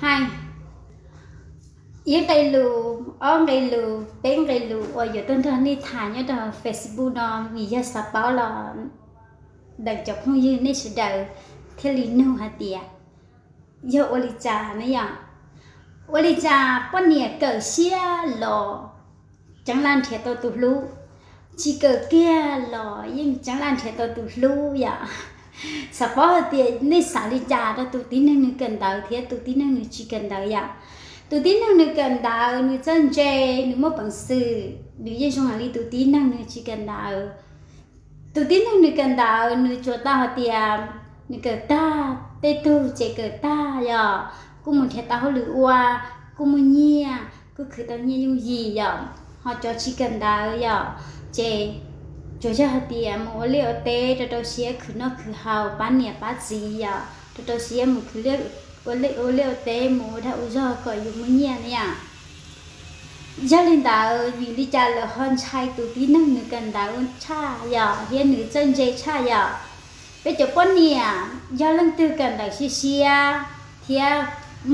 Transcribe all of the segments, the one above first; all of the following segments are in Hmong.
Hais ib nqe lus, ob nqe lus, peb nqe lus uas yuav tuaj nrog nej tham nyob rau Facebook no, vim yog xav paub los ntawm cov phooj ywg nej sawv daws thiaj li nug hais tias yog ua li cas ne yom. Ua li cas poj niam kawm siab los ceev laj nrhiav tau tus hlub, tsis kawm kiag los yeej ceev laj nrhiav tau tus hlub yom. Xav paub hais tias nej xav li cas rau tus tib neeg nws kawm ntawv thiab tus tib neeg nws tsis kawm ntawv yom. Tus tib neeg nws kawm ntawv nws txawj ntse, nws muaj peev xwm, nws yeej zoo li tus tib neeg nws tsis kawm ntawv. Tus tib neeg nws kawm ntawv nws tsuas tau hais tias nws kawm tag, tej tug ces kawm tag yom, kuj mus nrhiav tau hauj lwm ua, kuj muaj nyiaj, kuj khwv tau nyiaj yooj yim yom. Ho cov tsis kawm ntawv yom, ces tsuas yog hais tias mus ua liaj ua teb rau rau siab khwv noj khwv haus pab niam pab txiv yom, rau rau siab mus khwv ua liaj ua teb mus ua dag ua zog kom yus muaj nyiaj na yom. Yog li ntawd vim li cas lawv ho ntshai tus tib neeg nws kawm ntawv tshaj yom thiab nws txawj ntse tshaj yom? Peb cov poj niam yog leej twg kawm ntawv siab siab thiab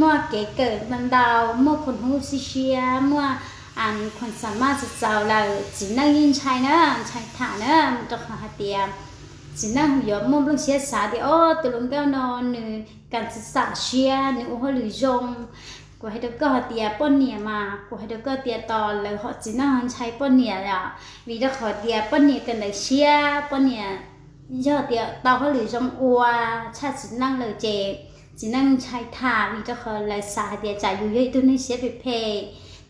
muaj kev kawm ntau ntau, muaj khuas hnub siab siab, muaj khuas xa maj txaus txaus lawm txiv neej yeej ntshai na, ntshai tham na, rau qhov hais tias txiv neej yuav muaj nplooj siab xav tias o tus hluas nkauj no nws kam txawj xam siab, nws ua hauj lwm zoo. Kuv hais rau koj hais tias poj niam mas kuv hais rau koj tias tos lawv hom txiv neej ntshai poj niam yom, vim rau qhov tias poj niam kawm ntawv siab, poj niam yog tias tau hauj lwm zoo ua tshaj txiv neej lawm ces txiv neej ntshai tham, vim rau qhov lawv xav hais tias tsam yus yog ib tug neeg siab phem phem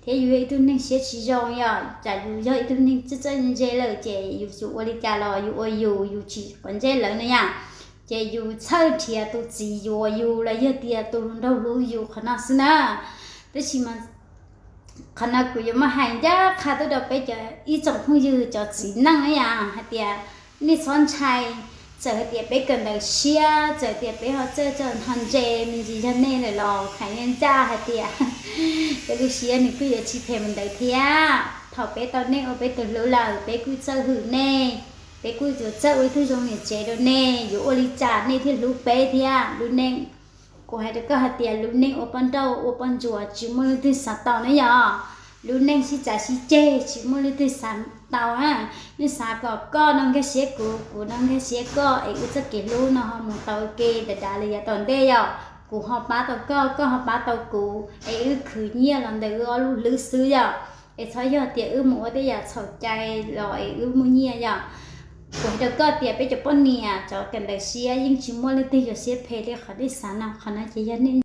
thiab yus yog ib tug neeg siab tsis zoo yom, tsam yus yog ib tug neeg txawj txawj ntse lawm ces yus ua li cas los yus ua yus, yus tsis quav ntsej lawv na yom. Ces yus txhawj nrhiav tus txiv yuav yus los yog tias tus nraug hlub yus qhov no xwb na. Tab sis mas qhov no kuv yuav muab hais ncaj qha tuaj rau peb cov ib tsoom phooj ywg cov txiv neej na yom hais tias nej txhob ntshai, txawm hais tias peb kawm ntawv siab, txawm tias peb ho txawj txawj ho ntse me ntsis yog nej lawm los hais ncaj hais tias peb lub siab nws kuj yuav tsis phem mus ntawd thiab. Thaum peb tau nej ua peb tus hlub lawm peb kuj txawj hwm nej, peb kuj yuav txawj ua ib tug zoo niam tsev rau nej, yuav ua li cas nej thiaj hlub peb thiab lub neej. Kuv hais rau koj hais tias lub neej ua poj nrauj ua poj ntsuam tsis muaj leej twg xav tau na yom. Lub neej sib cav sib ceg tsis muaj leej twg xav tau na. Nej xav kom koj no nkag siab kuv, kuv no nkag siab koj es wb txoj kev hlub no ho mus tau ua ke dav dav li yav tom ntej yom. Kuv ho pab tau koj, koj ho pab tau kuv es wb khwv nyiaj los ntawm wb ob lub hlwb xwb yom. Es txhob yog tias wb mus ua tej yam txhaum cai los es wb muaj nyiaj yom. Kuv hais rau koj tias peb cov poj niam cov kawm ntawv siab yeej tsis muaj leej twg yuav siab phem li qhov nej xav no, qhov no ces yog nej